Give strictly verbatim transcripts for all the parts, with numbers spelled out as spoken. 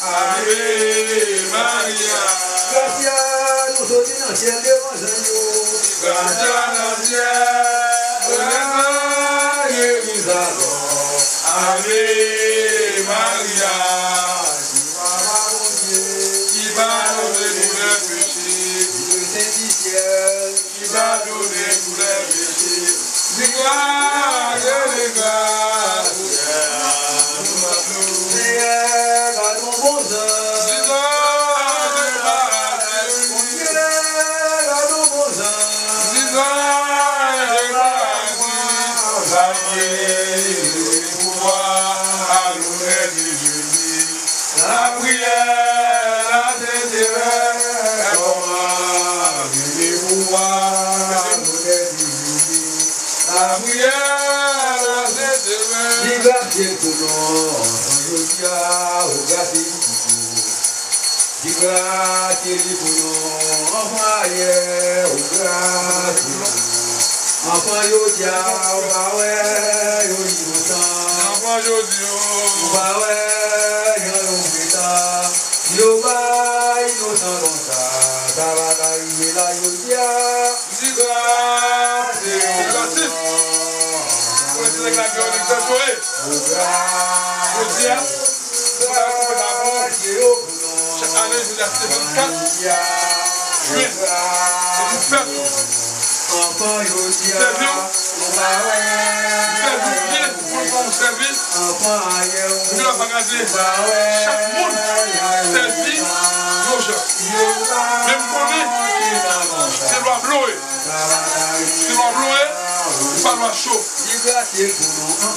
Ave Maria. Gracia nou soti nan syèl devan zanj yo. Gracia nan syèl devan zanj yo. Ave Maria. Ki padone tou lè peche. Ki padone tou lè peche. Viktwa de gras. Senyè, gade yon bon zanj. Senyè, gade yon bon zanj. Lapriyè, la senterè, kòman vini pouvwa, lapriyè, la senterè. Li grasye pou nou, anfan jodi a, ou grasye li pou nou. Li grasye li pou nou, anfan ayè, ou grasye li pou nou. Anfan jodi a, ou pa wè, yo inosan. Anfan jodi a, ou pa wè, jan yo frekan. Yo pa inosan konsa, sa pa ka rive la jodi a. Li grasye li pou nou. Jodi a, jodi a, jodi a, Chak ane, jodi a se vennkat jen, se jou fèt ou. Sèvi w, sèvi w byen, konn kòman w sèvi. Moun yo ap gade, chak moun sèvi yon jan. Men m konnen, se lwa blo ye. Se lwa blo ye, se pa lwa cho.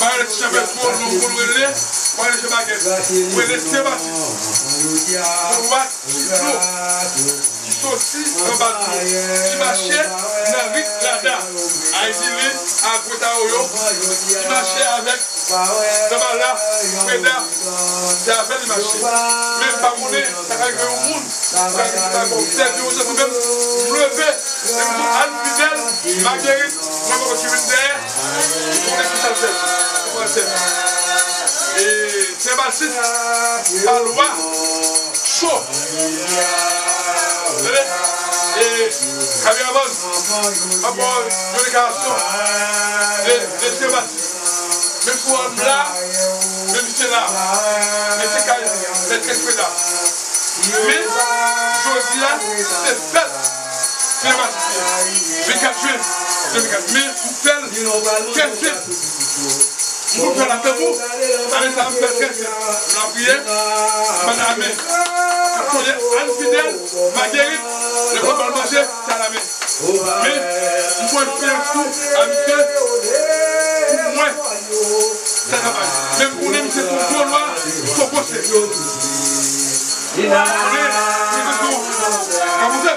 Ba yo ti chan petwo, nou konn rele, ba yo ti bagèt. Ou rele Sen Batis. Lwa ti dlo ki soti anba dlo, ki mache nan ri Lada, Ayizili, Agwetawoyo, ki mache avèk Zanbala, Freda, se avè l li mache. Men m pa konnen sa ka rive yon moun, sa ka rive sa ka obsève yon jan mwen menm, m leve, e m di, Ann Fidèl, Magerit, mwen poko ki vin dèyè, m konnen ki sa l fè, ki pral fè. E Sen Batis, pa lwa, cho. Tande? E kameramann, m ap ba w yon deklarasyon de, de Sen Batis. Menm si w la, menm si w la, men se kay mètrès Freda. Men, jodi a, se fèt Sen Batis. Vennkat jen de mil kat. Men, m fè l trè senp. M konn fè l ak tanbou, ane sa a m fè l trè senp. M lapriyè, m bat amè. M sonje Ann Fidèl, Magerit, lè kòb al mache, se alamè. Men, m fè eksperyans tou a misye, pou mwen, sa travay. Men m konnen misye se yon gwo lwa, se yon gwo chèf. Konnen, misye se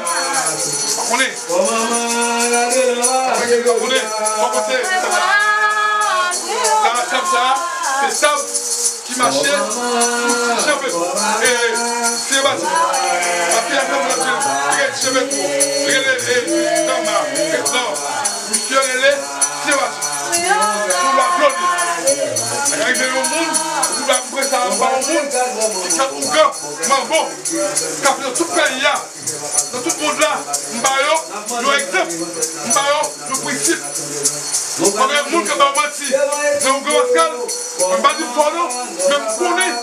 yon, pa konnen, pa konnen. Sa, tab sa, se tab ki mache sou ti chanpe. E, se bati. Paske y ap fè moun ap di l, rele chanpe twò. Rele, e, danma, prezidan. Misye rele se bati. Sou la flò li. Sa ka rive yon moun, ou la m presa anba yon moun ki fè ougan, manbo, k ap nan tout peyi a. Nan tout mond la, m ba yo yon egzanp, m ba yo yon prensip. Fòk gen moun k ap ba w manti nan yon gran maskal, mwen m pa di fò non, men m konnen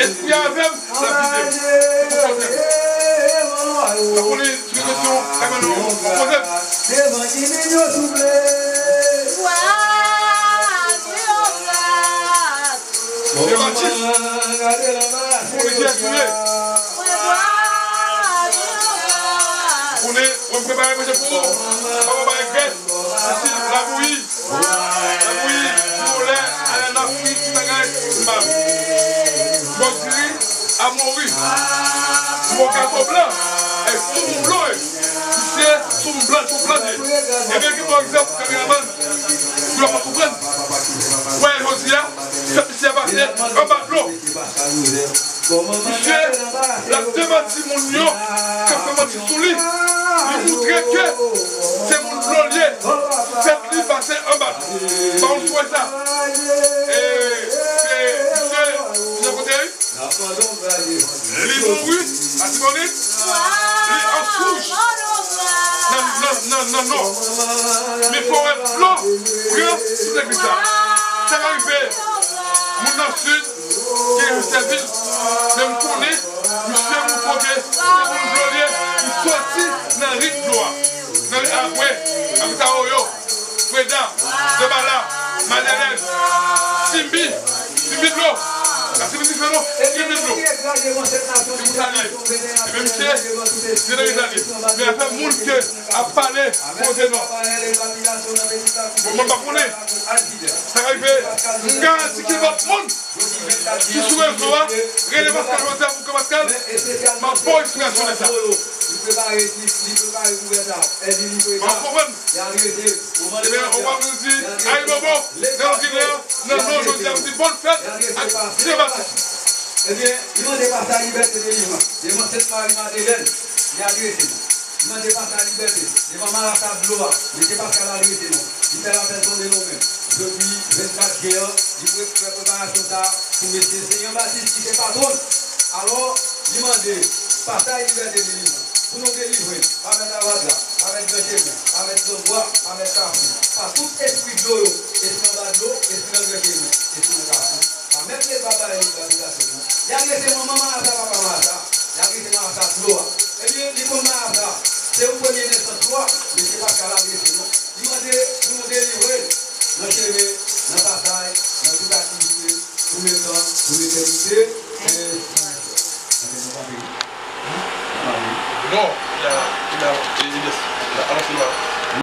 espri avè m l ap gide m. Se pou koze m. M pa konnen si rezo sosyo ka ban nou yon koze m. Jewova. Pou li fè kriye. Pou li, pou m prepare manje pou ou. Papa bay grès, isit, labouyi. Labouyi, di w lè, ale nan fri, ti bagay, m pa. Bon diri, a mori. Bon gato blan, e sou moun blo, e. Misye, sou moun blan, sou blan, e. Ebyen, ki bon egzanp, kameramann, pou yo pa konprann. Wè, jodi a, fèt misye a pase anba dlo. Misye, l ap demanti moun yo k ap fè manti sou li. Li moutre ke se moun dlo l ye. Fèt li pase anba dlo. Pa konn si w wè sa. E, se, misye, misye kote Li mouri, Latibonit, li an wouj nan, nan, nan, nan nò. Men fò wè dlo pran tout legliz la. Sa ka rive, moun nan sid, ki gen sèvis, men m konnen, misye moutre ke se moun dlo li ye, li soti nan rit dlo a, nan rit Agwe, Abita Oyo. Freda, Debala, Madelèn, Simbi, Simbi dlo. A Simbi dife non, Simbi dlo. Se pou sa li ye. Epi misye, se nan Itali. Men afè moun ke ap pale koze non. Bon, mwen pa konnen. Sa ka rive, m garanti ke lòt moun ki sou rezo a, rele Pascal jodi a pou ke Pascal, m ap ba w eksplikasyon de sa. M ap konprann. Ebyen, ou pa vle di, Ayibobo, nan Lòkilè, nan non jodi a, m di bòn fèt ak Sen Patrick. Ebyen, li mande pastè Libète Delivrans, devan Sent Mari Madelèn, li adrese non. Li mande pastè Libète, devan marasa dlo a, mesye Pascal adrese non. Li fè lapèl sonde non menm. Jodi vennkat jen an, li pre-, fè preparasyon sa a pou mesye Sen Jan Batis ki se patwòn. Alò, li mande pastè Libète Delivrans. Pou nou delivre n, pa mèt Avadra, pa mèt Gran Chemen, pa mèt Gran Bwa, pa mèt Kafou, pa tout espri dlo yo, espri anba dlo, espri nan Gran Chemen, espri nan Kafou, pa mèt Lebwa, pa mèt Lebwa, Abitasyonal. Li adrese manman marasa, papa marasa, li adrese marasa dlo a. Ebyen, li konn marasa, se yon premye nesans lwa, mesye Pascal adrese non. Li mande pou nou delivre n nan chemen, nan pasay, nan tout aktivite, pou letan, pou letènite.